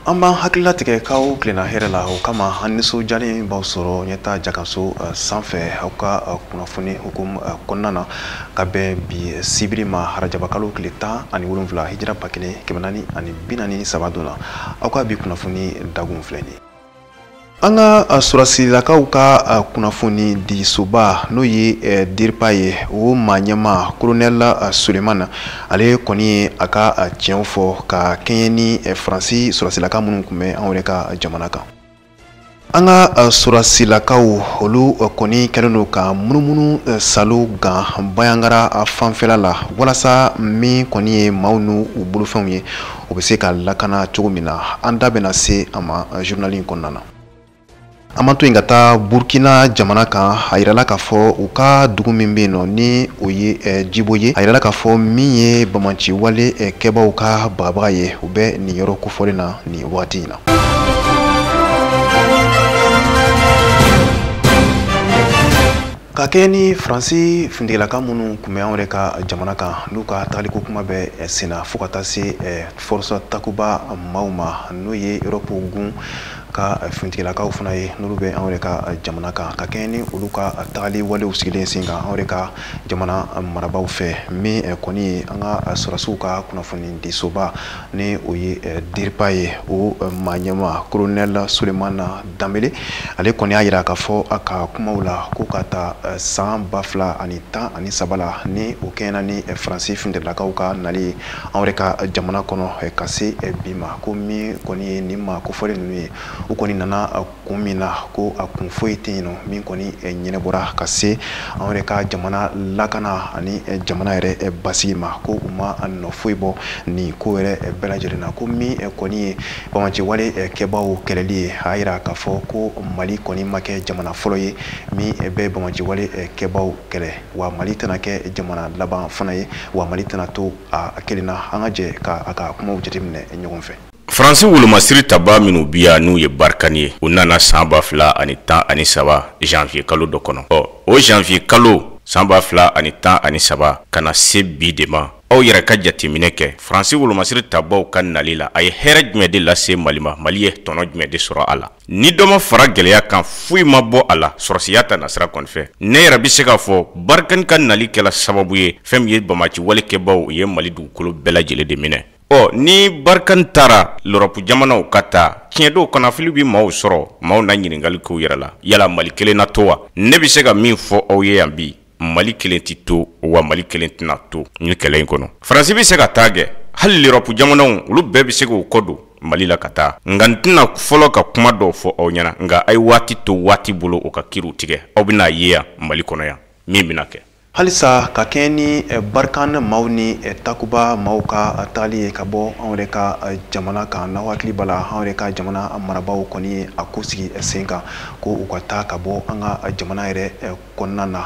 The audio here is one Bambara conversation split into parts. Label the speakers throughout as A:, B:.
A: An b'an hakilila tigɛ k'aw tilenna hɛrɛ la, o kama an nisɔndiyalen b'aw sɔrɔ ɲɛta jakaso sanfɛ aw ka kunnafoni hukumu kɔnɔna na ka bɛn bi sibiri ma harajabakalo tile 17 hijira 1443 don na. Aw ka bi kunnafoni dagun filɛ nin ye. An ka sɔrɔsilakaw ka kunnafoni disoba n'o ye DIRPA ye, o maa ɲɛmaa Colonel Sulemana, ale kɔni ye a ka tiɲɛw fɔ ka kɛɲɛ ni Faransi sɔrɔsilaka minnu tun bɛ anw yɛrɛ ka jamana kan. An ka sɔrɔsilakaw olu kɔni kɛlen don ka munumunu salo gan Bayangara fanfɛla la walasa min kɔni ye maaw n'u bolofɛnw ye, o bɛ se ka lakana cogo min na. An da bɛna se a ma journal in kɔnɔna na. An ma to yen ka taa Burkina jamana kan, a yirala k'a fɔ u ka dugu min bɛ yen nɔ ni o ye Jibo ye, a yirala k'a fɔ min ye banbaanci wale kɛbaaw ka bagabaga ye, u bɛ nin yɔrɔ kofɔlen na nin waati in na. Ka kɛɲɛ ni Faransi finitigilaka minnu tun bɛ anw yɛrɛ ka jamana kan, n'u ka tagaliko kuma bɛ sen na fo ka taa se Force Takuba maaw ma, n'o ye Europe gun ka finitigilakaw fana ye, n'olu bɛ anw yɛrɛ ka jamana kan, ka kɛɲɛ ni olu ka tagali walew sigilen sen kan anw yɛrɛ ka jamana marabaaw fɛ, min kɔni ye an ka sɔrɔdasiw ka kunnafoni disoba ni o ye DIRPA ye, o maa ɲɛmaa Colonel Sulemana Danbele, ale kɔni y'a jira k'a fɔ a ka kumaw la ko ka taa san 2013 la, ni o kɛɲɛna ni Faransi finitigilakaw ka nali ye anw yɛrɛ ka jamana kɔnɔ ka se bi ma, ko min kɔni ye nin maa kofɔlen ninnu ye, u kɔni nana kun min na ko a kun foyi tɛ yen nɔ min kɔni ɲɛnabɔra ka se anw yɛrɛ ka jamana lakana ani jamana yɛrɛ basigi ma, ko u ma nɔ foyi bɔ nin ko yɛrɛ bɛɛ lajɛlen na, ko min kɔni ye banbaanci wale kɛbaaw kɛlɛli ye. A y'a jira k'a fɔ ko Mali kɔni ma kɛ jamana fɔlɔ ye min bɛ banbaanci wale kɛbaaw kɛlɛ, wa Mali tɛna kɛ jamana laban fana ye, wa Mali tɛna to a kelen na. An ka jɛ ka a ka kumaw jateminɛ ɲɔgɔn fɛ.
B: Faransi wolomasiri taba minnu bi yan n'u ye Barkhane ye, u nana san 2013 janvier kalo dɔ kɔnɔ. Ɔ o janvier kalo san 2013 ka na se bi de ma, aw yɛrɛ ka jateminɛ kɛ Faransi wolomasiri tabaw ka nali la, a ye hɛrɛ jumɛn de lase Mali ma, Mali ye tɔnɔ jumɛn de sɔrɔ a la? Ni dɔ ma fara gɛlɛya kan, foyi ma bɔ a la sɔrɔsiya ta nasira kɔni fɛ. Ne yɛrɛ bɛ se k'a fɔ Barkhane ka nali kɛla sababu ye fɛn min ye banbaanci wale kɛbaw ye Mali dugukolo bɛɛ lajɛlen de minɛ. Ɔ ni Barkhane taara l'Europe jamanaw ka taa, tiɲɛ don kunnafili bɛ maaw sɔrɔ, maaw na ɲininkali k'u yɛrɛ la, yala Mali kelen na to wa? Ne bɛ se ka min fɔ aw ye yan bi, Mali kelen tɛ to, wa Mali kelen tɛna to ni kɛlɛ in kɔnɔ. Faransi bɛ se ka taa gɛ, hali l'Europe jamanaw olu bɛɛ bɛ se k'u kɔ don Mali la ka taa, nka n tɛna fɔlɔ ka kuma dɔw fɔ aw ɲɛna, nka a ye waati to waati bolo o ka kiriw tigɛ, aw bɛna ye yan Mali kɔnɔ yan min bɛna kɛ.
A: Halisa ka kɛɲɛ ni Barkhane maaw ni Takuba maaw ka taali ye ka bɔ anw yɛrɛ ka jamana kan, n'aw hakili b'a la anw yɛrɛ ka jamana marabaaw kɔni ye a ko sigi sen kan ko u ka taa ka bɔ an ka jamana yɛrɛ kɔnɔna na,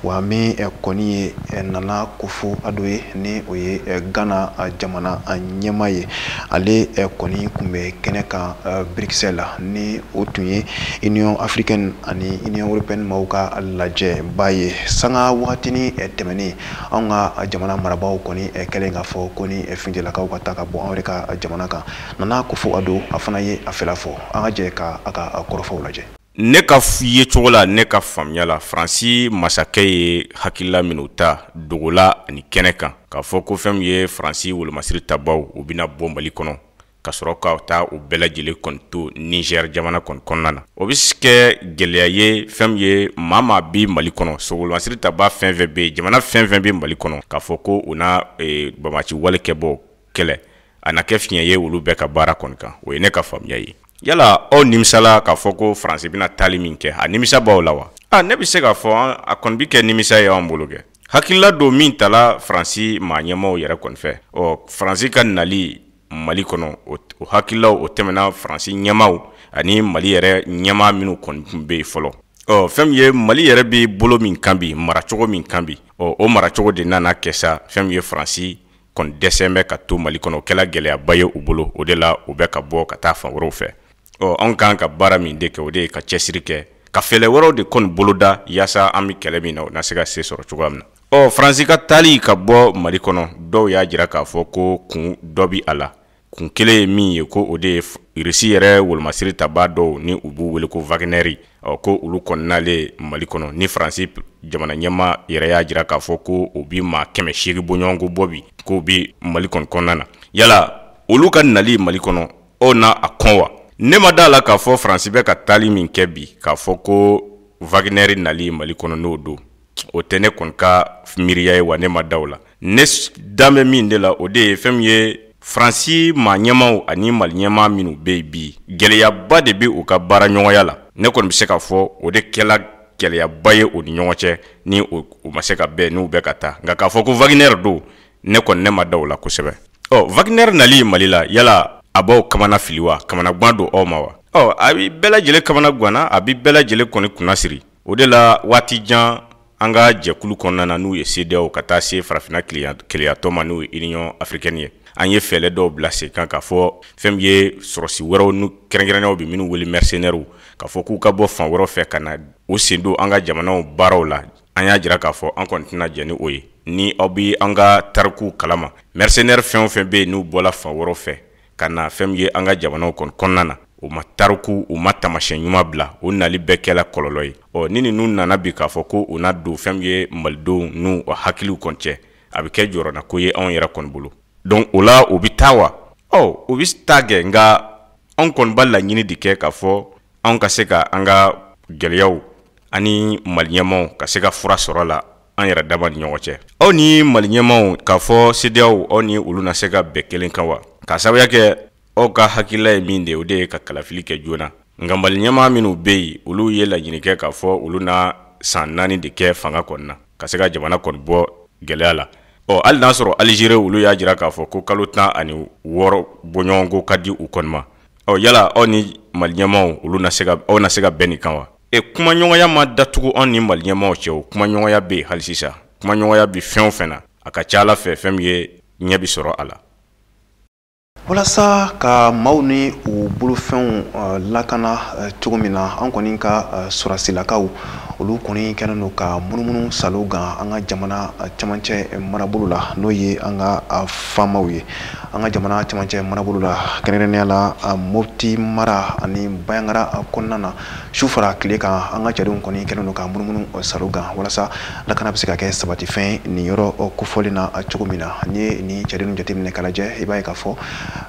A: wa min kɔni ye Nana Akufo-Addo ye, ni o ye Ghana jamana ɲɛmaa ye, ale kɔni tun bɛ kɛnɛ kan Bruxelles, ni o tun ye Union africaine ani Union européenne maaw ka lajɛba ye. Sanga wagatinin tɛmɛnen, anw ka jamana marabaaw kɔni kɛlen k'a fɔ ko ni finitigilakaw ka taa ka bɔ anw yɛrɛ ka jamana kan, Nana Akufo-Addo a fana ye a fɛla fɔ. An ka jɛ ka a ka kɔrɔfɔw lajɛ.
B: Ne ka ye cogo la, ne ka faamuya la, Faransi masakɛ ye hakilila minnu ta dogo la ani kɛnɛ kan, k'a fɔ ko fɛn min ye Faransi wolomasiri tabaw, u bɛna bɔ Mali kɔnɔ ka sɔrɔ ka taa u bɛɛ lajɛlen kɔni to Niger jamana kɔni kɔnɔna na, o bɛ kɛ gɛlɛya ye fɛn min ye maa maa bɛ Mali kɔnɔ, so wolomasiri taba fɛn fɛn bɛ yen, jamana fɛn fɛn bɛ Mali kɔnɔ, k'a fɔ ko u na banbaanci wale kɛbɔ kɛlɛ, a na kɛ fiɲɛ ye olu bɛɛ ka baara kɔni kan. O ye ne ka faamuya ye. Yala aw nimisala k'a fɔ ko Faransi bɛna taali min kɛ, a nimisa b'aw la wa? A ne bɛ se k'a fɔ a kɔni bɛ kɛ nimisa ye anw bolo kɛ. Hakilila don min tala Faransi maa ɲɛmaaw yɛrɛ kɔni fɛ. Ɔ Faransi ka nali Mali kɔnɔ, o hakililaw o tɛmɛna Faransi ɲɛmaaw ani Mali yɛrɛ ɲɛmaa minnu kɔni tun bɛ yen fɔlɔ. Ɔ fɛn min ye Mali yɛrɛ bɛ bolo min kan bi, maracogo min kan bi, ɔ o maracogo de nana kɛ sa fɛn min ye Faransi kɔni dɛsɛ bɛ ka to Mali kɔnɔ, o kɛla gɛlɛyaba ye u bolo. O de la u bɛ ka bɔ ka taa fan wɛrɛw fɛ. Ɔ anw kan ka baara min de kɛ, o de ye ka cɛsiri kɛ ka fɛɛrɛ wɛrɛw de kɔni boloda yaasa an bɛ kɛlɛ min na, o na se ka se sɔrɔ cogoya min na. Ɔ Faransi ka taali ka bɔ Mali kɔnɔ, dɔw y'a jira k'a fɔ ko kun dɔ bi a la. Kun kelen ye min ye, ko o de ye Irisi yɛrɛ wolomasiri tabaa dɔw ni u b'u wele ko Wagner, ɔ ko olu kɔni nalen Mali kɔnɔ, ni Faransi jamana ɲɛmaa yɛrɛ y'a jira k'a fɔ ko o bi maa 800 bɔɲɔgɔnko bɔ bi, k'o bi Mali kɔni kɔnɔna na. Yala olu ka nali Mali kɔnɔ, o na a kɔn wa? Ne ma da la k'a fɔ Faransi bɛ ka taali min kɛ bi, k'a fɔ ko Wagner nali Mali kɔnɔ n'o don, o tɛ ne kɔni ka miiriya ye wa, ne ma da o la. Ne dan bɛ min de la, o de ye fɛn min ye Faransi maa ɲɛmaaw ani Mali ɲɛmaa minnu bɛ yen bi, gɛlɛyaba de bɛ u ka baara ɲɔgɔnya la. Ne kɔni bɛ se k'a fɔ o de kɛla gɛlɛyaba ye u ni ɲɔgɔn cɛ, ni u ma se ka bɛn n'u bɛ ka taa. Nka k'a fɔ ko Wagner don, ne kɔni ne ma da o la kosɛbɛ. Ɔ Wagner nali Mali la, yala a b'aw kamana fili wa? Kamanagan don aw ma wa? Ɔ a bɛ bɛɛ lajɛlen kamana ganna, a bɛ bɛɛ lajɛlen kɔni kunnasiri. O de la waati jan an ka jɛkulu kɔnɔna na, n'u ye CEDEAO ka taa se farafinna keleyatɔ ma, n'o ye Union africaine ye, an ye fɛɛrɛ dɔw bila sen kan k'a fɔ fɛn min ye sɔrɔsi wɛrɛw n'u kɛrɛnkɛrɛnnenw bɛ minnu wele mercenaires, k'a fɔ k'u ka bɔ fan wɛrɛw fɛ ka na u sen don an ka jamanaw baaraw la. An y'a jira k'a fɔ an kɔni tɛna jɛn ni o ye. Ni aw bɛ an ka tarikuw kalama, mercenaires fɛn o fɛn bɛ yen n'u bɔla fan wɛrɛw fɛ ka na fɛn min ye an ka jamanaw kɔni kɔnɔna na, u ma tariku, u ma taamasiyɛn ɲuman bila, o nali bɛɛ kɛla kɔlɔlɔ ye. Ɔ ni ninnu nana bi k'a fɔ ko u na don fɛn min ye malidenw n'u hakiliw kɔni cɛ, a bɛ kɛ jɔrɔnako ye anw yɛrɛ kɔni bolo. Donc o la u bɛ taa wa? Ɔ u bɛ taa kɛ, nka anw kɔni b'a laɲini de kɛ k'a fɔ anw ka se ka an ka gɛlɛyaw ani Mali ɲɛmaaw ka se ka fura sɔrɔ la an yɛrɛ dama ni ɲɔgɔn cɛ. Aw ni Mali ɲɛmaaw k'a fɔ CEDEAO, aw ni olu na se ka bɛn kelen kan wa? K'a sababuya kɛ aw ka hakilila ye min de ye, o de ye ka kalafili kɛ joona. Nka Mali ɲɛmaa minnu bɛ yen, olu ye laɲini kɛ k'a fɔ olu na san 4 de kɛ fanga kɔni na ka se ka jamana kɔni bɔ gɛlɛya la. Ɔ hali n'a sɔrɔ Alizeri olu y'a jira k'a fɔ ko kalo 16 bɔɲɔgɔnko ka di u kɔni ma. Ɔ yala aw ni Mali ɲɛmaaw olu na se ka, aw na se ka bɛn nin kan wa? E kumaɲɔgɔnya ma datugu anw ni Mali ɲɛmaaw cɛ, o kumaɲɔgɔnya bɛ yen hali sisan. Kumaɲɔgɔnya bɛ fɛn o fɛn na, a ka ca Ala fɛ fɛn min ye ɲɛ bɛ sɔrɔ a la.
A: Walasa ka maaw ni u bolofɛnw lakana cogo min na, an kɔni ka sɔrɔsilakaw olu kɔni kɛlen don ka munumunu salo gan an ka jamana camancɛ marabolo la, n'o ye an ka faamaw ye. An ka jamana camancɛ marabolo la, kɛrɛnkɛrɛnnenya la Mopti mara ani Bandiagara kɔnɔna na, su fara tile kan, an ka cɛdenw kɔni kɛlen don ka munumunu salo gan walasa lakana bɛ se ka kɛ sabatifɛn nin yɔrɔ kofɔlen na cogo min na. N'i ye nin cɛdenw jateminɛ k'a lajɛ, i b'a ye k'a fɔ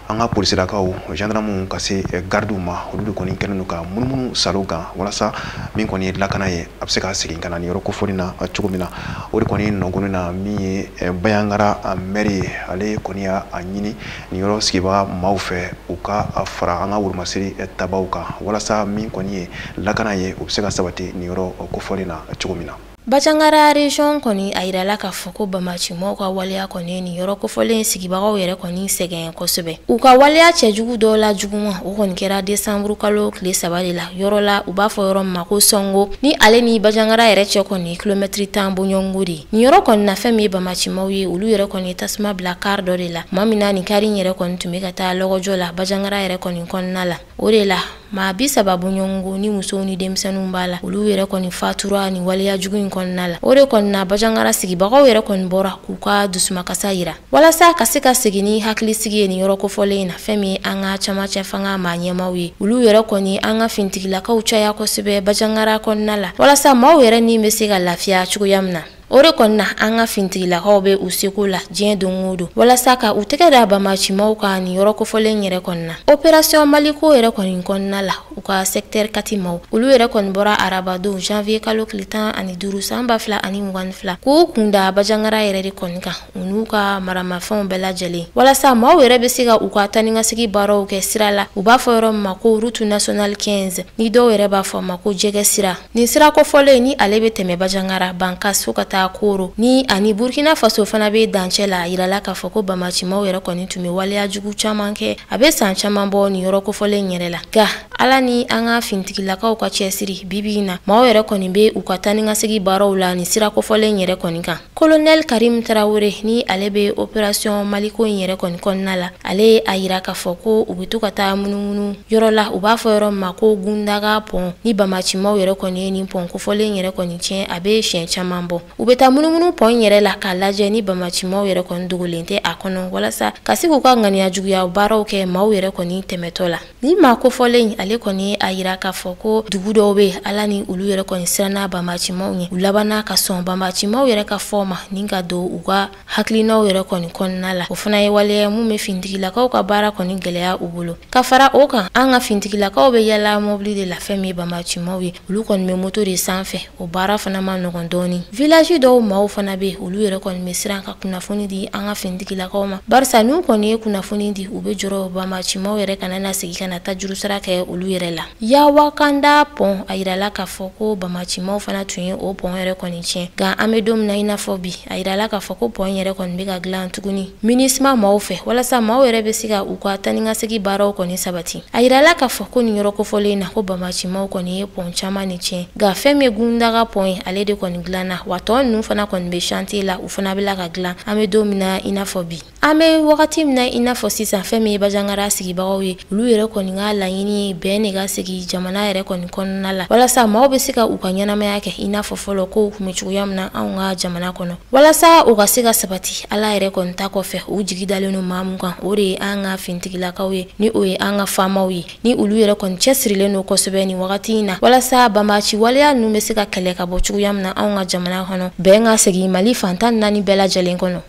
A: an ka polisilakaw, gendarmew ka se gardiw ma, olu de kɔni kɛlen don ka munumunu salo gan walasa min kɔni ye lakana ye, a bɛ se ka segin ka na nin yɔrɔ kofɔlen na cogo min na. O de kɔni nɔgɔnni na min ye Bandiagara maire ye, ale kɔni y'a ɲini nin yɔrɔ sigibaga maaw fɛ u ka fara an ka wolomasiri tabaw kan walasa min kɔni ye lakana ye, u bɛ se ka sabati nin yɔrɔ kofɔlen na cogo min na.
C: Bandiagara région kɔni a yirala k'a fɔ ko banbaancimaw ka waleya kɔni nin yɔrɔ kofɔlen sigibagaw yɛrɛ kɔni sɛgɛn kosɛbɛ. U ka waleya cɛjugu dɔw la juguman, o kɔni kɛra décembre kalo tile 3 de la, yɔrɔ la u b'a fɔ yɔrɔ min ma ko Sɔngo, ni ale ni Bandiagara yɛrɛ cɛ kɔni kilomɛtiri 10 bɔɲɔgɔnko de ye. Nin yɔrɔ kɔni na fɛn min ye banbaancimaw ye, olu yɛrɛ kɔni ye tasuma bila kari dɔ de la, tuma min na nin kari in yɛrɛ kɔni tun bɛ ka taa lɔgɔjɔ la Bandiagara yɛrɛ kɔni kɔnɔna la. O de la maa 30 bɔɲɔgɔnko ni musow ni denmisɛnninw b'a la, olu yɛrɛ kɔni fatura ni waleya jugu in kɔnɔna la. O de kɔni na Bandiagara sigibagaw yɛrɛ kɔni bɔra k'u ka dusumakasa yira walasa ka se ka segin ni hakilisigi ye nin yɔrɔ kofɔlen in na. Fɛn min ye an ka camancɛ fanga maa ɲɛmaaw ye, olu yɛrɛ kɔni an ka finitigilakaw caya kosɛbɛ Bandiagara kɔnɔna la walasa maaw yɛrɛ ni bɛ se ka lafiya cogoya min na. O de kɔni na an ka finitigilakaw bɛ u seko la diɲɛ don o don walasa ka u tɛgɛ da banbaancimaw kan nin yɔrɔ kofɔlen yɛrɛ kɔni na. Opération Maliko yɛrɛ kɔni kɔnɔna la, u ka secteur 4 maaw, olu yɛrɛ kɔni bɔra arabadon janvier kalo tile 15 san 2022 k'u kun da Bandiagara yɛrɛ de kɔni kan, u n'u ka maramafɛnw bɛɛ lajɛlen walasa maaw yɛrɛ bɛ se ka u ka taa ni ka segin baaraw kɛ sira la. U b'a fɔ yɔrɔ min ma ko route nationale 15, ni dɔw yɛrɛ b'a fɔ a ma ko jɛgɛ sira. Nin sira kofɔlen ni ale bɛ tɛmɛ Bandiagara Bankas fo ka taa taa Koro ni ani Burkina Faso fana bɛ dancɛ la. A yirala k'a fɔ ko bamacimaw yɛrɛ kɔni tun bɛ waleya jugu caman kɛ, a bɛ san caman bɔ nin yɔrɔ kofɔlen yɛrɛ la. Nka Ala ni an ka fintigilakaw ka cɛsiri, bibi in na maaw yɛrɛ kɔni bɛ u ka taa ni ka segin baaraw la nin sira kofɔlen yɛrɛ kɔni kan. Colonel Karim Traoré, ni ale bɛ opération Maliko in yɛrɛ kɔni kɔnɔna la, ale a yira k'a fɔ ko u bɛ to ka taa munumunu yɔrɔ la, u b'a fɔ yɔrɔ min ma ko Gundaga pont. Ni bamacimaw yɛrɛ kɔni ye nin pont kofɔlen yɛrɛ kɔni tiɲɛ, a bɛ siɲɛ caman bɔ. U bɛ taa munumunu pont in yɛrɛ la k'a lajɛ ni bamacimaw yɛrɛ kɔni dogolen tɛ a kɔnɔ, walasa ka se k'u ka ŋaniya juguya baaraw kɛ maaw yɛrɛ kɔni tɛmɛtɔ la. Ni maa kofɔlen, ale kɔni a yira k'a fɔ ko dugu dɔw bɛ, Ala ni olu yɛrɛ kɔni siranna bamacimaw ɲɛ, u labanna ka sɔn bamacimaw yɛrɛ ka fɔ ma ni ka don u ka hakilinaw yɛrɛ kɔni kɔnɔna la. O fana ye waleya mun bɛ fintigilakaw ka baara kɔni gɛlɛya u bolo. Ka fara o kan, an ka fintigilakaw bɛ yala mobili de la. Fɛn min ye bamacimaw ye, olu kɔni bɛ moto de sanfɛ, o baara fana ma nɔgɔn dɔɔni. Village dɔw maaw fana bɛ, olu yɛrɛ kɔni bɛ siran ka kunnafoni di an ka fintigilakaw ma, barisa n'u kɔni ye kunnafoni di, u bɛ jɔrɔ bamacimaw yɛrɛ kana na segin ka na taa juru sara kɛ olu yɛrɛ la. Yawakanda pont, a yirala k'a fɔ ko bamacimaw fana tun ye o pont yɛrɛ kɔni tiɲɛ. Nka an bɛ don min na i n'a fɔ bi, a yirala k'a fɔ ko pont yɛrɛ kɔni bɛ ka dilan tuguni MINUSMA maaw fɛ, walasa maaw yɛrɛ bɛ se ka u ka taa ni ka segin baaraw kɔni sabati. A yirala k'a fɔ ko nin yɔrɔ kofɔlen na, ko bamacimaw kɔni ye pont caman de tiɲɛ, nka fɛn min ye Gundaga pont ye, ale de kɔni dilanna wa. Tɔ ninnu fana kɔni bɛ chantier la, u fana bɛ la ka dilan. An bɛ don min na i n'a fɔ bi, an bɛ wagati min na i n'a fɔ sisan, fɛn min ye Bajangara sigibagaw ye, olu yɛrɛ kɔni ka laɲini ye bɛn de ka sigi jamana yɛrɛ kɔni kɔnɔna la, walasa maaw bɛ se ka u ka ɲɛnamaya kɛ i n'a fɔ fɔlɔ kow tun bɛ cogoya min na anw ka jamana kɔnɔ. Walasa u ka se ka sabati, Ala yɛrɛ kɔni ta kɔfɛ, u jigi dalen don maa mun kan, o de ye an ka fintigilakaw ye, ni o ye an ka faamaw ye, ni olu yɛrɛ kɔni cɛsirilen don kosɛbɛ nin wagati in na, walasa banbaanci waleya ninnu bɛ se ka kɛlɛ ka bɔ cogoya min na anw ka jamana kɔnɔ, bɛn ka segin Mali fan 14 bɛɛ lajɛlen kɔnɔ.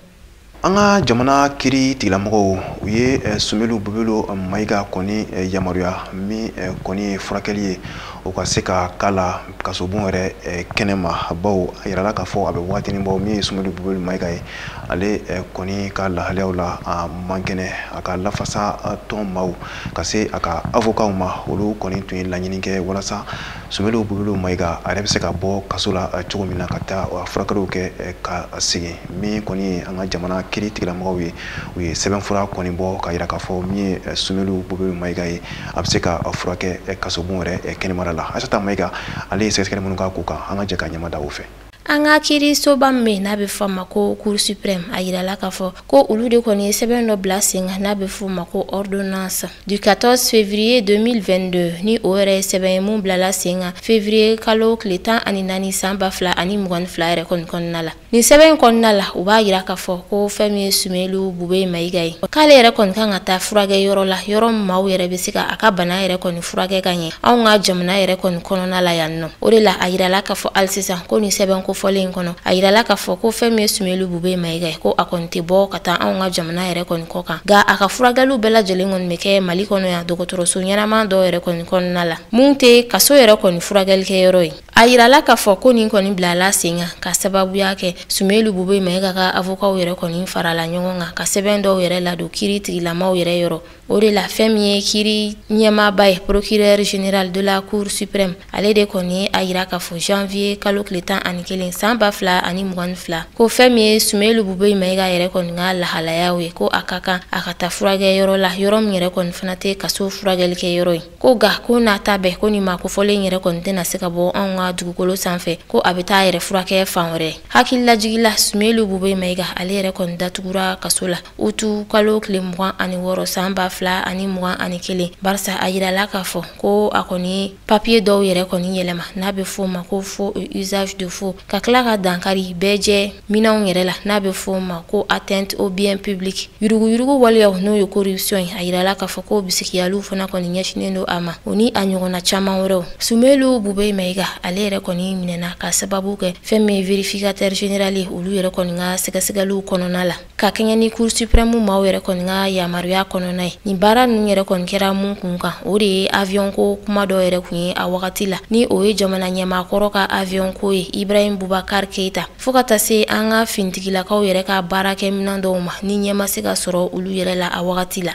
A: An ka jamana kiiri tigilamɔgɔw, u ye Soumeylou Boubèye Maïga kɔni yamaruya min kɔni ye furakɛli ye, o ka se ka k'a la kasobon yɛrɛ kɛnɛ ma, bawo a yirala k'a fɔ a bɛ waatinin bɔ min ye Soumeylou Boubèye Maïga ye, ale kɔni ka lahalayaw la a man kɛnɛ. A ka lafasa tɔn maaw ka se a ka avocat ma, olu kɔni tun ye laɲini kɛ walasa Soumeylou Boubèye Maïga a yɛrɛ bɛ se ka bɔ kaso la cogo min na ka taa furakɛliw kɛ ka segin. Min kɔni ye an ka jamana kiiri tigilamɔgɔw ye, u ye sɛbɛnfura kɔni bɔ ka yira k'a fɔ min ye Soumeylou Boubèye Maïga ye, a bɛ se ka furakɛ kasobon yɛrɛ kɛnɛmana la. Aïssata Maïga, ale ye sɛgɛsɛgɛli minnu k'a ko kan, an ka jɛ ka ɲɛma da o fɛ.
C: An ka kiirisoba min bɛ, n'a bɛ fɔ a ma ko Cour suprême, a yirala k'a fɔ ko olu de kɔni ye sɛbɛn dɔ bila sen kan, n'a bɛ fɔ o ma ko ordonnance du 14 février 2022, ni o yɛrɛ ye sɛbɛn ye mun bilala sen kan février kalo tile 14 san 2022 yɛrɛ kɔni kɔnɔna la. Nin sɛbɛn in kɔnɔna la, u b'a yira k'a fɔ ko fɛn min ye Soumeylou Boubèye Maïga ye, k'ale yɛrɛ kɔni kan ka taa furakɛ yɔrɔ la, yɔrɔ min maaw yɛrɛ bɛ se ka a ka bana yɛrɛ kɔni furakɛ ka ɲɛ anw ka jamana yɛrɛ kɔni kɔnɔna la yan nɔ. O de la, a yirala k'a fɔ hali sisan ko nin sɛbɛn kofɔlen in kɔnɔ, a yirala k'a fɔ ko fɛn min ye Soumeylou Boubèye Maïga ye, ko a kɔni tɛ bɔ ka taa anw ka jamana yɛrɛ kɔni kɔ kan, nka a ka furakɛliw bɛɛ lajɛlen kɔni bɛ kɛ Mali kɔnɔ yan, dɔgɔtɔrɔso ɲɛnama dɔw yɛrɛ kɔni kɔnɔna la, mun tɛ kaso yɛrɛ kɔni furakɛli kɛ yɔrɔ ye. A yirala k'a fɔ ko nin kɔni bilala sen kan ka sababuya kɛ Soumeylou Boubèye Maïga ka avocat yɛrɛ kɔni farala ɲɔgɔn kan ka sɛbɛn dɔw yɛrɛ ladon kiiri tigilamaw yɛrɛ yɔrɔ. O de la, fɛn min ye kiiri ɲɛmaaba ye, procureur général de la Cour suprême, ale de kɔni a yira k'a fɔ janvier kalo tile 11 san 2022 ko fɛn min ye Soumeylou Boubèye Maïga yɛrɛ kɔni ka lahalayaw ye, ko a ka kan a ka taa furakɛ yɔrɔ la, yɔrɔ min yɛrɛ kɔni fana tɛ kaso furakɛli kɛ yɔrɔ ye. Ko nka ko n'a ta bɛɛ, ko nin maa kofɔlen yɛrɛ kɔni tɛna se ka bɔ anw ka dugukolo sanfɛ, ko a bɛ taa yɛrɛ furakɛ fan wɛrɛ. Hakililajigin la, Soumeylou Boubèye Maïga, ale yɛrɛ kɔni datugura kaso la utu kalo tile 26 san 2021, barisa a yirala k'a fɔ ko a kɔni papiye dɔw yɛrɛ kɔni yɛlɛma, n'a bɛ f'o ma ko faux et usage de faux, ka tila ka dankari bɛɛ jɛ minɛnw yɛrɛ la, n'a bɛ f'o ma ko atteinte au bien public, yuruguyurugu waleyaw, n'o ye corruption ye. A yirala k'a fɔ ko bisigiyaliw fana kɔni ɲɛsinnen don a ma, o ni a ɲɔgɔnna caman wɛrɛw. Soumeylou Boubèye Maïga, ale yɛrɛ kɔni minɛna ka sababu kɛ fɛn min ye vérificateur général ye, olu yɛrɛ kɔni ka sɛgɛsɛgɛliw kɔnɔna la, ka kɛɲɛ ni Cour suprême maaw yɛrɛ kɔni ka yamaruya kɔnɔna ye. Nin baara ninnu yɛrɛ kɔni kɛra mun kun kan? O de ye avion ko kuma dɔ yɛrɛ kun ye a wagati la, ni o ye jamana ɲɛmaakɔrɔ ka avion ko ye, Ibrahim Boubacar Keïta, fo ka taa se an ka fintigilakaw yɛrɛ ka baarakɛminɛn dɔw ma, ni ɲɛ ma se ka sɔrɔ olu yɛrɛ la a wagati la.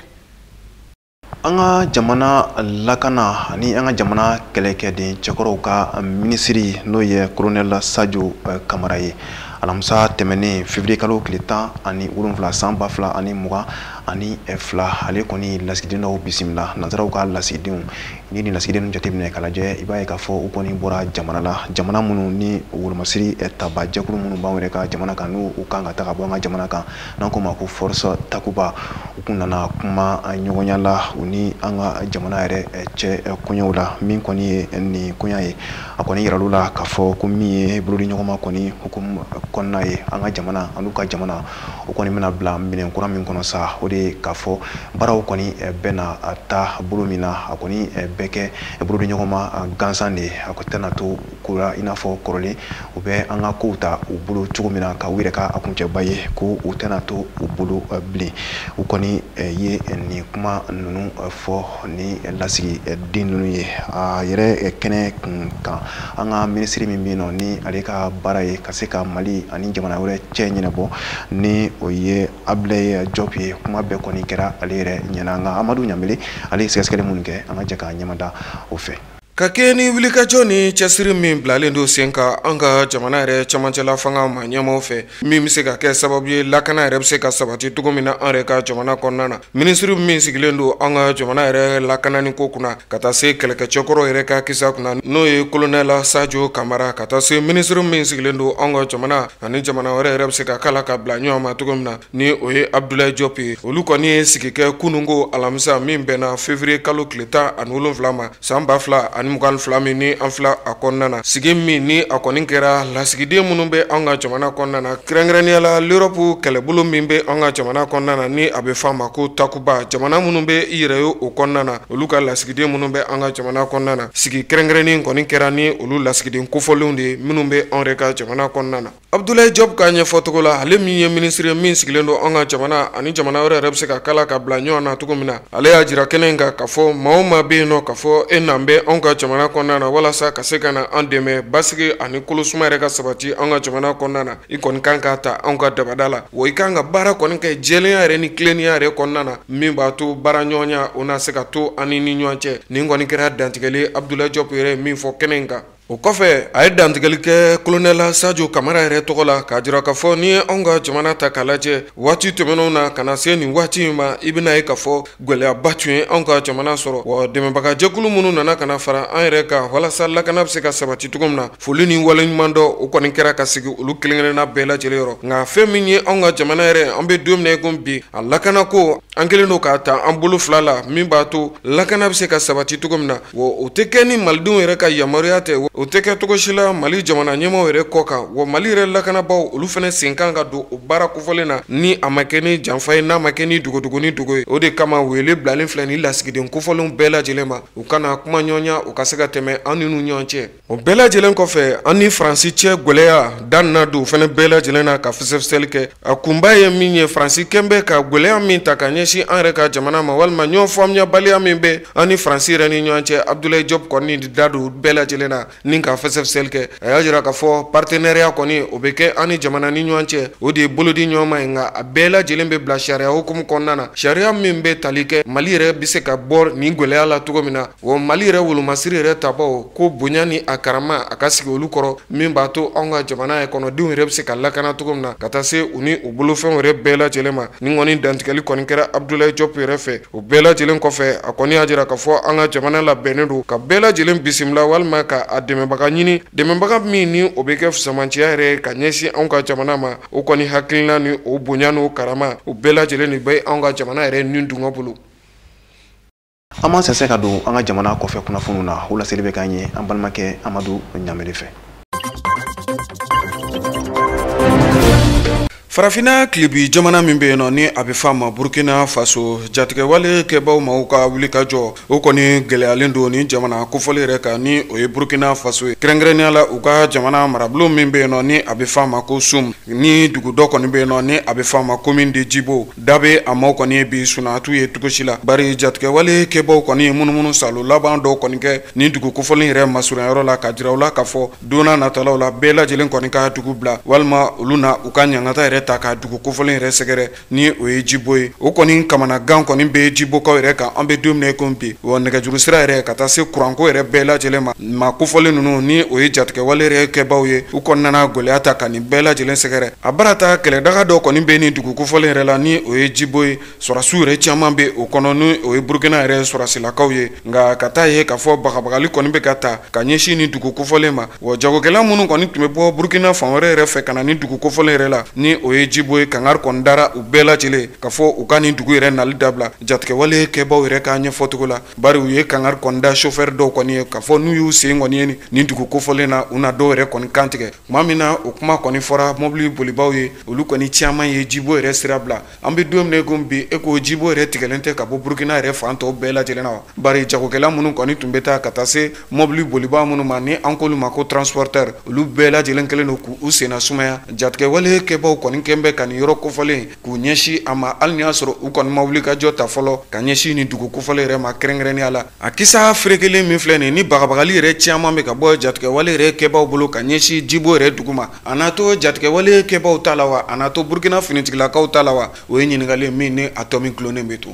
A: An ka jamana lakana ani an ka jamana kɛlɛkɛden cɛkɔrɔw ka minisiri, n'o ye colonel Sadio Kamara ye. Alamisa tɛmɛnen février kalo tile 17 san 2022, ale kɔni lasigiden dɔw bisimila, nansaraw ka lasigidenw. Ni nin lasigiden jateminɛ k'a lajɛ, i b'a ye k'a fɔ u kɔni bɔra jamana la, jamana minnu ni wolomasiri taba jɛkulu minnu b'anw yɛrɛ ka jamana kan, n'u u kan ka taga bɔ an ka jamana kan, n'an k'o ma ko Force Takuba. U kun nana kuma ɲɔgɔnya la u ni an ka jamana yɛrɛ cɛ koɲɛw la. Min kɔni ye nin koɲa ye, a kɔni yiral'u la k'a fɔ ko min ye bolodi ɲɔgɔnma kɔni hukumu kɔnɔna ye, an ka jamana an'u ka jamana, o kɔni bɛna bila minɛn kura min kɔnɔ sa, o de ye k'a fɔ baaraw kɔni bɛna taa bolo min na, a kɔni bɛ kɛ bolodi ɲɔgɔnma gansan de ye. A ko tɛna to ko la i n'a fɔ kɔrɔlen u bɛ an ka kow ta u bolo cogo min na, ka u yɛrɛ ka a kuncɛba ye ko u tɛna to u bolo bilen. U kɔni ye nin kuma ninnu fɔ ni lasigiden ninnu ye a yɛrɛ kɛnɛ kun kan. An ka minisiri min bɛ yen nɔ, ni ale ka baara ye ka se ka Mali ani jamana wɛrɛ cɛ ɲɛnabɔ, ni o ye Abdoulaye Diop ye, kuma bɛɛ kɔni kɛra ale yɛrɛ ɲɛna. Nka Amadu Ɲamele, ale ye sɛgɛsɛgɛli minnu kɛ, an ka jɛ k'a ɲɛmada o fɛ.
D: Ka kɛ ni wulikajɔ ni cɛsiri min bilalen don sen kan an ka jamana yɛrɛ cɛmancɛla fanga ma ɲɛmaw fɛ, min bɛ se ka kɛ sababu ye lakana yɛrɛ bɛ se ka sabati cogo min na an yɛrɛ ka jamana kɔnɔna na, minisiri min sigilen don an ka jamana yɛrɛ lakanani ko kunna, ka taa se kɛlɛkɛcɛkɔrɔ yɛrɛ ka kisa kunna, n'o ye kolonɛla Sadio Kamara, ka taa se minisiri min sigilen don an ka jamana ani jamana wɛrɛ yɛrɛ bɛ se ka kala ka bila ɲɔgɔn ma cogo min na, ni o ye Abdoulaye Diop ye. Olu kɔni ye sigi kɛ kununko alamisa min bɛnna février kalo tile 17 ma san 2022 min ni an fila a kɔnɔna na. Sigi min ni a kɔni kɛra, lasigiden minnu bɛ an ka jamana kɔnɔna na, kɛrɛnkɛrɛnnenya la l'Europe kɛlɛbolo min bɛ an ka jamana kɔnɔna na, ni a bɛ f'a ma ko Takuba, jamana minnu bɛ i yɛrɛ ye o kɔnɔna na, olu ka lasigiden minnu bɛ an ka jamana kɔnɔna na, sigi kɛrɛnkɛrɛnnen kɔni kɛra ni olu lasigiden kofɔlenw de ye minnu bɛ anw yɛrɛ ka jamana kɔnɔna na. Abdoulaye Diop ka ɲɛfɔcogo la, ale min ye minisiri min sigilen don an ka jamana ani jamana wɛrɛ yɛrɛ bɛ se ka kala ka bila ɲɔgɔn na cogo min na, ale y'a jira kɛnɛ in kan k'a fɔ maa o maa bɛ yen nɔ k'a fɔ e n'an bɛ anw ka jamana kɔnɔna na walasa ka se ka na an dɛmɛ basigi ani kolosuma yɛrɛ ka sabati an ka jamana kɔnɔna na, i kɔni kan k'a ta anw ka dabada la, wa i kan ka baara kɔni kɛ jɛlenya yɛrɛ ni tilennenya yɛrɛ kɔnɔna na, min b'a to baara ɲɔgɔnya o na se ka to an ni ɲɔgɔn cɛ. Nin kɔni kɛra dantigɛli Abdoulaye Diop yɛrɛ min fɔ kɛnɛ in kan. O kɔfɛ, a ye dantigɛli kɛ kolonɛla Sadio Kamara yɛrɛ tɔgɔ la, k'a jira k'a fɔ n'i ye anw ka jamana ta k'a lajɛ waati tɛmɛnenw na ka na se nin waati in ma, i bɛna ye k'a fɔ gɛlɛyaba tun ye anw ka jamana sɔrɔ, wa dɛmɛbagajɛkulu minnu nana ka na fara an yɛrɛ kan walasa lakana bɛ se ka sabati cogo min na, foli ni waleɲuman dɔ o kɔni kɛra ka sigi olu kelen-kelenna bɛɛ lajɛlen yɔrɔ. Nka fɛn min ye anw ka jamana yɛrɛ, an bɛ don min na i komi bi, a lakanako an kɛlen don k'a ta an bolo fila la, min b'a to lakana bɛ se ka sabati cogo min na, wa o tɛ kɛ ni malidenw yɛrɛ ka yamaruya tɛ, o tɛ kɛ cogo si la Mali jamana ɲɛmaaw yɛrɛ kɔ kan, wa Mali yɛrɛ lakanabaaw olu fana sen kan ka don o baara kofɔlen na, ni a ma kɛ ni janfa ye, n'a ma kɛ ni dogodogo ni dogo ye. O de kama wele bilalen filɛ ni lasigiden kofɔlenw bɛɛ lajɛlen ma, u kana kuma ɲɔgɔnya, u ka se ka tɛmɛ an n'u ɲɔgɔn cɛ. O bɛɛ lajɛlen kɔfɛ, an ni Faransi cɛ gwɛlɛya da nana don fana bɛɛ lajɛlen na ka fɛsɛfɛsɛli kɛ. A kunba ye min ye, Faransi kɛn bɛ ka gwɛlɛya min ta ka ɲɛsin an yɛrɛ ka jamana ma, walima ɲɔgɔn faamuyabaliya min bɛ an ni Faransi yɛrɛ ni ɲɔgɔn cɛ, Abdoulaye Diop kɔni da don bɛɛ lajɛlen na ni ka fɛsɛfɛsɛli kɛ. A y'a jira k'a fɔ partenariat kɔni o bɛ kɛ an ni jamana ni ɲɔgɔn cɛ, o de ye bolodi ɲɔgɔn ma ye, nka a bɛɛ lajɛlen bɛ bila sariya hukumu kɔnɔna na, sariya min bɛ tali kɛ Mali yɛrɛ bɛ se ka bɔ nin gwɛlɛya la cogo min na, wa Mali yɛrɛ wolomasiri yɛrɛ tabaw ko bonya ni a karama a ka sigi olu kɔrɔ, min b'a to anw ka jamana yɛrɛ kɔnɔdenw yɛrɛ bɛ se ka lakana cogo min na, ka taa se u ni u bolofɛnw yɛrɛ bɛɛ lajɛlen ma. Nin kɔni dantigɛli kɔni kɛra Abdoulaye Diop yɛrɛ fɛ. O bɛɛ lajɛlen kɔfɛ, a kɔni y'a jira k'a fɔ an ka jamana labɛnnen don ka bɛɛ lajɛlen bisimila, walima ka a dɛmɛbaga ɲini, dɛmɛbaga min ni o bɛ kɛ fisamanciya yɛrɛ ka ɲɛsin anw ka jamana ma. O kɔni hakilina ni o bonya n'o karama, o bɛɛ lajɛlen de bɛ anw ka jamana yɛrɛ ni dungɔ bolo.
A: An b'an sɛnsɛn ka don an ka jamana kɔfɛ kunnafoniw na. O laseli bɛ k'an ye an balimakɛ Amadu Ɲamele fɛ.
D: Farafinna tilebi jamana min bɛ yen nɔ, ni a bɛ f'a ma Burkina Faso, jatigɛwale kɛbaw maaw ka wulikajɔ o kɔni gɛlɛyalen don ni jamana kofɔli yɛrɛ kan, ni o ye Burkina Faso ye, kɛrɛnkɛrɛnnenya la u ka jamana marabolo min bɛ yen nɔ, ni a bɛ f'a ma ko Soum, ni dugu dɔ kɔni bɛ yen nɔ, ni a bɛ f'a ma commune de Djibo, da bɛ a maaw kɔni ye bi sunatu ye cogo si la, bari jatigɛwale kɛbaw kɔni ye munumunu salo laban dɔw kɔni kɛ ni dugu kofɔlen yɛrɛ masurunyayɔrɔ la, ka jira u la k'a fɔ don n'a natalaw la bɛɛ lajɛlen kɔni ka dugu bila, walima olu na u ka ɲangata yɛrɛ ta ka dugu kofɔlen yɛrɛ sɛgɛrɛ ni o ye Jibo ye. O kɔni kamanagan kɔni bɛ Jibokaw yɛrɛ kan an bɛ don min na i komi bi. Wa nɛgɛjuru sira yɛrɛ ka taa se kuranko yɛrɛ bɛɛ lajɛlen ma, maa kofɔlen ninnu ni o ye jatigɛwale yɛrɛ kɛbaw ye, u kɔni nana gɛlɛya ta ka nin bɛɛ lajɛlen sɛgɛrɛ. A bara ta kɛlɛdaga dɔ kɔni bɛ nin dugu kofɔlen yɛrɛ la ni o ye Jibo ye. Sɔrɔdasiw yɛrɛ caman bɛ o kɔnɔ ni o ye Burukina yɛrɛ sɔrɔdasilakaw ye. Nka ka taa ye k'a fɔ bagabagali kɔni bɛ ka ta ka ɲɛsin nin dugu kofɔlen ma. Wa jagokɛla minnu kɔni tun bɛ bɔ Burukina fan wɛrɛ yɛrɛ fɛ ka na nin dugu kofɔlen yɛrɛ la ni o ye Jibo ye, kangari kɔni dara u bɛɛ lajɛlen k'a fɔ u ka nin dugu yɛrɛ nali dabila jatigɛwale kɛbaw yɛrɛ ka ɲɛfɔcogo la. Bari u ye kangari kɔni da chauffeur dɔw kɔni ye k'a fɔ n'u y'u sen kɔni ye nin dugu kofɔlen na, u na dɔw yɛrɛ kɔni kantigɛ. Tuma min na o kuma kɔni fɔra mobili bolibaw ye, olu kɔni caman ye Jibo yɛrɛ sira bila. An bɛ don min na i komi bi, e ko Jibo yɛrɛ tigɛlen tɛ ka bɔ Burukina yɛrɛ fan tɔw bɛɛ lajɛlen na wa. Bari jagokɛla minnu kɔni tun bɛ taa ka taa se mobili boliba minnu ma ni an k'olu ma ko transporteur, olu bɛɛ lajɛlen kɛlen don k'u senna sumaya. Jatigɛwale kɛbaw kɔni kɛn bɛ ka nin yɔrɔ kofɔlen k'u ɲɛsin a ma, hali ni y'a sɔrɔ u kɔni ma wuli ka jɔ ta fɔlɔ ka ɲɛsin nin dugu kofɔlen yɛrɛ ma kɛrɛnkɛrɛnnenya la. A kisa ferekelen min filɛ nin ni bagabagali yɛrɛ caman bɛ ka bɔ jatigɛwale yɛrɛ kɛbaw bolo ka ɲɛsin Jibo yɛrɛ dugu ma, a n'a to jatigɛwale kɛbaw ta la wa, a n'a to Burukina finitigilakaw ta la wa, o ye ɲininkali min ni a tɔ min gulonnen bɛ to.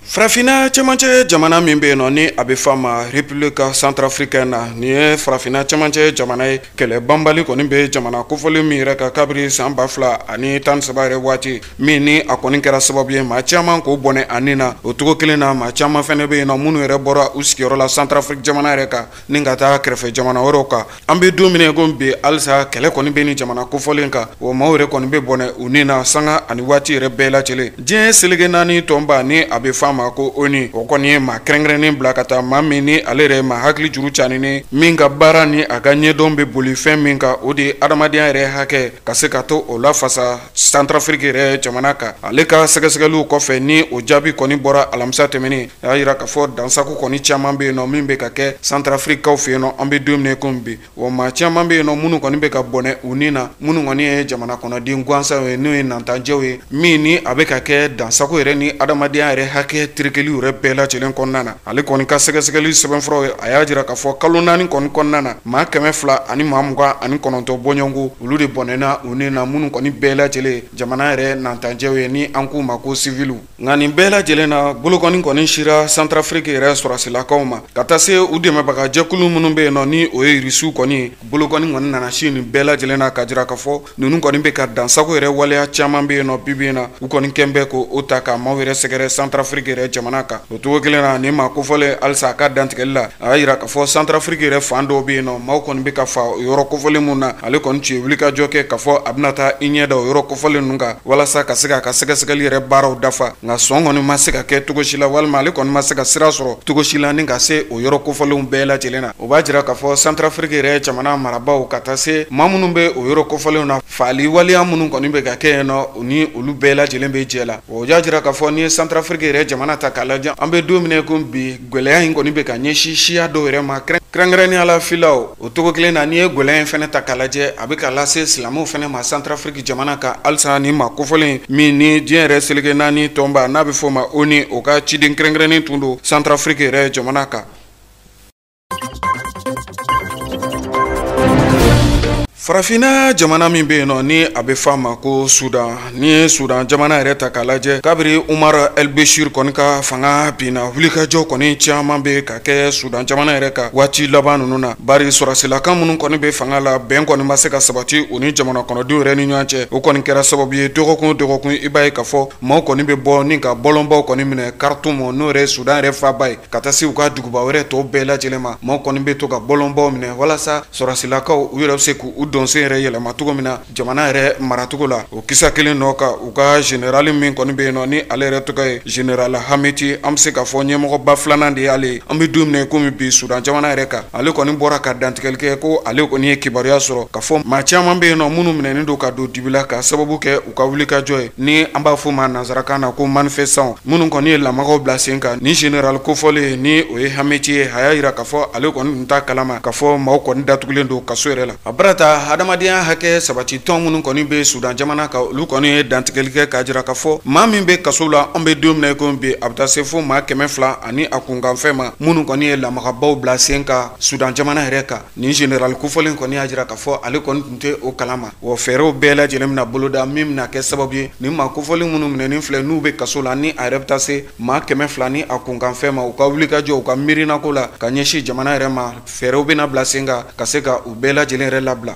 D: Farafinna cɛmancɛ jamana min bɛ yen nɔ ni a bɛ f'a ma République centrafricaine na, nin ye farafinna cɛmancɛ jamana ye. Kɛlɛ banbali kɔni bɛ jamana kofɔlen min yɛrɛ kan kabiri san 2013 yɛrɛ waati min ni a kɔni kɛra sababu ye maa caman k'o bɔnɛ a nin na. O cogo kelen na maa caman fɛnɛ bɛ yen nɔ minnu yɛrɛ bɔra u sigiyɔrɔ la Centrafrique jamana yɛrɛ kan ni ka taa kɛrɛfɛ jamana wɛrɛw kan. An bɛ don min na i komi bi, halisa kɛlɛ kɔni bɛ nin jamana kofɔlen kan, o maaw yɛrɛ kɔni bɛ bɔnɛ u nin na sanga ani waati yɛrɛ bɛɛ lajɛlen. Diɲɛ seleke naani tɔnba ni a bɛ f'a ma ko ONU, o kɔni ye maa kɛrɛnkɛrɛnnen bila ka taa maa min ni ale yɛrɛ maa hakili juru caaninen min ka baara ni a ka ɲɛdɔn bɛ boli fɛn min kan, o de ye adamadenya yɛrɛ hakɛ ka se ka to o lafasa Centrafrique yɛrɛ jamana kan. Ale ka sɛgɛsɛgɛliw kɔfɛ ni o jaabi kɔni bɔra alamisa tɛmɛnen, a y'a jira k'a fɔ dansago kɔni caman bɛ yen nɔ min bɛ ka kɛ Centrafriquekaw fɛ yen nɔ an bɛ don min na i komi bi. Wa maa caman bɛ yen nɔ minnu kɔni bɛ ka bɔnɛ u nin na, minnu kɔni ye jamana kɔnɔden gansanw ye n'o ye nantanjɛw ye, min ni a bɛ ka kɛ dansago yɛrɛ ni adamadenya yɛrɛ hakɛ terekeli yɛrɛ bɛɛ lajɛlen kɔnɔna na. Ale kɔni ka sɛgɛsɛgɛli sɛbɛnfuraw ye, a y'a jira k'a fɔ kalo 4 kɔni kɔnɔna na, maa 229 bɔɲɔgɔnko olu de bɔnɛna u nin na, minnu kɔni bɛɛ lajɛlen jamana yɛrɛ nantanjɛw ye ni an k'u ma ko siviliw. Nka nin bɛɛ lajɛlen na, bolokɔni kɔni sira Centrafrique yɛrɛ sɔrɔdasilakaw ma ka taa se u dɛmɛbagajɛkulu minnu bɛ yen nɔ ni o ye Irisiw kɔni ye. Bolokɔni kɔni nana si nin bɛɛ lajɛlen na ka jira k'a fɔ ninnu kɔni bɛ ka dansago yɛrɛ waleya caman bɛ yen nɔ bi bi in na, u kɔni kɛn bɛ k'o ta ka maaw yɛrɛ sɛgɛrɛ Centrafrique yɛrɛ jamana kan. O cogo kelen na, nin maa kofɔlen halisa a ka dantigɛli la, a y'a jira k'a fɔ Centrafrique yɛrɛ fan dɔw bɛ yen nɔ maaw kɔni bɛ ka fa o yɔrɔ kofɔlen mun na. Ale kɔni tun ye wulikajɔ kɛ k'a fɔ a bɛna taa i ɲɛ da o yɔrɔ kofɔlen ninnu kan walasa ka se k'a ka sɛgɛsɛgɛli yɛrɛ baaraw dafa. Nka sɔn kɔni ma se ka kɛ cogo si la, walima ale kɔni ma se ka sira sɔrɔ cogo si la ni ka se o yɔrɔ kofɔlenw bɛɛ lajɛlen na. O b'a jira k'a fɔ Centrafrique yɛrɛ jamana marabaaw ka taa se maa minnu bɛ o yɔrɔ kofɔlenw na, faali waleya minnu kɔni bɛ ka kɛ yen nɔ, ni olu bɛɛ lajɛlen bɛ jɛ la. O y'a jira k'a fɔ n'i ye Centrafrique yɛrɛ jamana ta k'a lajɛ, an bɛ don min na i komi bi, gɛlɛya in kɔni bɛ ka ɲɛsin siya dɔw yɛrɛ ma, kɛrɛnkɛrɛnnenya la filaw. O cogo kelen na, n'i ye gɛlɛya in fɛnɛ ta k'a lajɛ, a bɛ ka lase silamɛw fɛnɛ ma Centrafrique jamana kan halisa. Ni maa kofɔlen min ni diɲɛ yɛrɛ seleke naani tɔnba n'a bɛ f'o ma ONU, o ka ciden kɛrɛnkɛrɛnnen tun don Centrafrique yɛrɛ jamana kan. Farafinna jamana min bɛ yen nɔ ni a bɛ f'a ma ko Sudan, n'i ye Sudan jamana yɛrɛ ta k'a lajɛ, kabiri Umar El Bashir kɔni ka fanga binna, wulikajɔ kɔni caman bɛ ka kɛ Sudan jamana yɛrɛ kan waati laban ninnu na. Bari sɔrɔdasilakan minnu kɔni bɛ fanga la, bɛn kɔni ma se ka sabati u ni jamana kɔnɔdenw yɛrɛ ni ɲɔgɔn cɛ. O kɔni kɛra sababu ye dɔgɔkun o dɔgɔkun, i b'a ye k'a fɔ maaw kɔni bɛ bɔ ni ka bɔlɔnbaw kɔni minɛ Khartoum, n'o yɛrɛ ye Sudan yɛrɛ faaba ye, ka taa se u ka duguba wɛrɛ tɔw bɛɛ lajɛlen ma. Maaw kɔni bɛ to ka bɔlɔnbaw minɛ walasa sɔrɔdasilakaw u yɛrɛ bɛ se k'u dɔnsen yɛrɛ yɛlɛma cogo min na jamana yɛrɛ maracogo la. O kisa kelen nɔ kan, u ka général min kɔni bɛ yen nɔ ni ale yɛrɛ tɔgɔ ye général Hameti, an bɛ se k'a fɔ ɲɛmɔgɔba filanan de y'ale ye an bɛ don min na komi bi Sudan jamana yɛrɛ kan. Ale kɔni bɔra ka dantigɛli kɛ ko ale kɔni ye kibaruya sɔrɔ k'a fɔ maa caman bɛ yen nɔ minnu minɛnen don ka don dibi la ka sababu kɛ u ka wulikajɔ ye, ni an b'a fɔ ma nansarakan na ko manifestant, minnu kɔni ye lamagaw bila sen kan. Ni général kofɔlen ni o ye Hameti ye, a y'a jira k'a fɔ ale kɔni tun t'a kalama k'a fɔ maaw kɔni datugulen don kaso yɛrɛ la. A barata Nka hadamadenya hakɛ sabati tɔn minnu kɔni bɛ Sudan jamana kan, olu kɔni ye dantigɛli kɛ k'a jira k'a fɔ maa min bɛ kaso la an bɛ don min na i komi bi, a bɛ taa se fo maa 200 ani a kunkanfɛn ma minnu kɔni ye lamagabaw bila sen kan Sudan jamana yɛrɛ kan. Nin général kofɔlen kɔni y'a jira k'a fɔ ale kɔni tun tɛ o kalama, wa fɛɛrɛw bɛɛ lajɛlen bɛna boloda min bɛna kɛ sababu ye nin maa kofɔlen minnu minɛnen filɛ n'u bɛ kaso la, ni a yɛrɛ bɛ taa se maa 200 ni a kunkanfɛn ma, u ka wulikajɔ u ka miirinako la ka ɲɛsin jamana yɛrɛ ma, fɛɛrɛw bɛna bila sen kan ka se ka u bɛɛ lajɛlen yɛrɛ labila.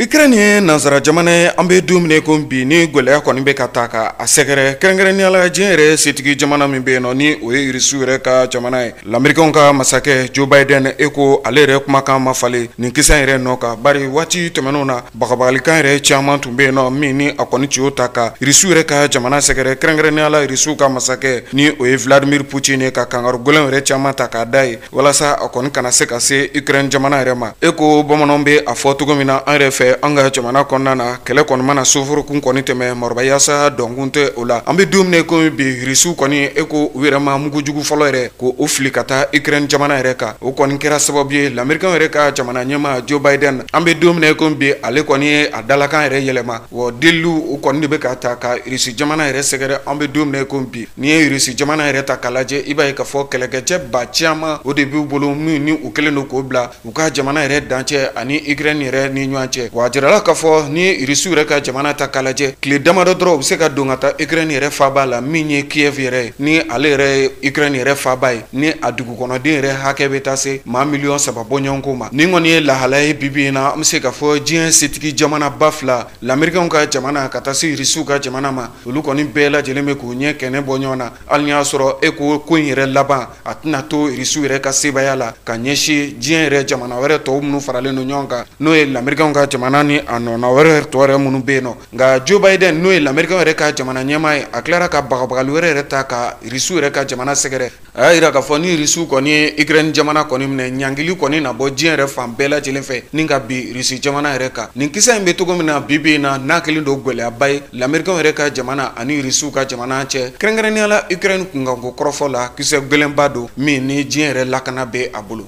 D: Ukraine ye nansara jamana ye an bɛ don min na i komi bi, ni gɛlɛya kɔni bɛ ka ta ka a sɛgɛrɛ, kɛrɛnkɛrɛnnenya la diɲɛ yɛrɛ setigi jamana min bɛ yen nɔ ni o ye Irisiw yɛrɛ ka jamana ye. Lamerikanw ka masakɛ Joe Biden e ko ale yɛrɛ kumakan ma falen nin kisɛ yɛrɛ nɔ kan, bari waati tɛmɛnenw na bagabagalikan yɛrɛ caman tun bɛ yen nɔ min ni a kɔni tun y'o ta ka Irisiw yɛrɛ ka jamana sɛgɛrɛ, kɛrɛnkɛrɛnnenya la Irisiw ka masakɛ ni o ye Vladimir Poutine ye, ka kangari gɛlɛnw yɛrɛ caman ta k'a da ye walasa a kɔni kana se ka se Ukraine jamana yɛrɛ ma. E ko bamananw bɛ a fɔ cogo min na an yɛrɛ fɛ an ka jamana kɔnɔna na, kɛlɛ kɔni mana soforokun kɔni tɛmɛ, marɔbayasa dɔnkun tɛ o la. An bɛ don min na i komi bi, Irisiw kɔni e ko u yɛrɛ ma mugujugu fɔlɔ yɛrɛ ko o fili ka taa Ukraine jamana yɛrɛ kan, o kɔni kɛra sababu ye lamerikanw yɛrɛ ka jamana ɲɛmaa Joe Biden an bɛ don min na i komi bi, ale kɔni ye a dalakan yɛrɛ yɛlɛma, wa deliliw o kɔni de bɛ ka ta ka Irisi jamana yɛrɛ sɛgɛrɛ. An bɛ don min na i komi bi, n'i ye Irisi jamana yɛrɛ ta k'a lajɛ, i b'a ye k'a fɔ kɛlɛkɛcɛ ba caman o de b'u bolo min ni u kɛlen don k'o bila u ka jamana yɛrɛ dancɛ ani Ukraine yɛrɛ ni ɲɔgɔn cɛ. Wa a jirala k'a fɔ ni Irisiw yɛrɛ ka jamana ta k'a lajɛ, tile damadɔ dɔrɔn u bɛ se ka don ka taa Ukraine yɛrɛ faaba la min ye Kiev yɛrɛ ye, ni ale yɛrɛ ye Ukraine yɛrɛ faaba ye, ni a dugukɔnɔden yɛrɛ hakɛ bɛ taa se maa 3 miliyɔn bɔɲɔgɔnko ma. Nin kɔni ye lahalaya ye bi bi in na, an bɛ se k'a fɔ diɲɛ setigi jamanaba fila, lamerikanw ka jamana ka taa se Irisiw ka jamana ma, olu kɔni bɛɛ lajɛlen bɛ k'u ɲɛ kɛnɛ bɔ ɲɔgɔn na, hali n'i y'a sɔrɔ e ko ko in yɛrɛ laban a tɛna to Irisiw yɛrɛ ka sebaaya la ka ɲɛsin diɲɛ yɛrɛ jamana wɛrɛ tɔw minnu faralen don ɲɔgɔn kan, n'o ye lamerikanw ka jamana ni a nɔna wɛrɛ tɔ yɛrɛ minnu bɛ yen nɔ. Nka Joe Biden n'o ye lamerikanw yɛrɛ ka jamana ɲɛmaa ye, a tilara ka bagabagali wɛrɛ yɛrɛ ta ka Irisiw yɛrɛ ka jamana sɛgɛrɛ. A y'a jira k'a fɔ ni Irisiw kɔni ye Ukraine jamana kɔni minɛ, ɲangili kɔni na bɔ diɲɛ yɛrɛ fan bɛɛ lajɛlen fɛ ni ka bin Irisi jamana yɛrɛ kan. Nin kisɛ in bɛ cogo min na bi bi in na, n'a kɛlen don gɛlɛyaba ye lamerikanw yɛrɛ ka jamana ani Irisiw ka jamana cɛ, kɛrɛnkɛrɛnnenya la Ukraine kunkanko kɔrɔfɔ la, kisɛ gɛlɛnba don min ni diɲɛ yɛrɛ lakana bɛ a bolo.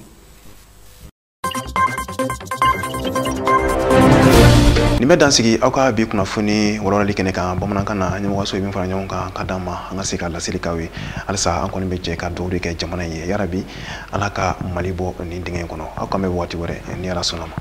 A: Nin bɛ dan sigi aw ka bi kunnafoni walawalali kɛnɛ kan bamanankan na, ɲɛmɔgɔso ye min fara ɲɔgɔn kan ka d'an ma an ka se ka laseli k'aw ye. Halisa an kɔni bɛ jɛ ka dugawu de kɛ jamana in ye, yarabi Ala ka Mali bɔ nin dingɛ in kɔnɔ. Aw k'an bɛn waati wɛrɛ ni Ala sɔnna ma.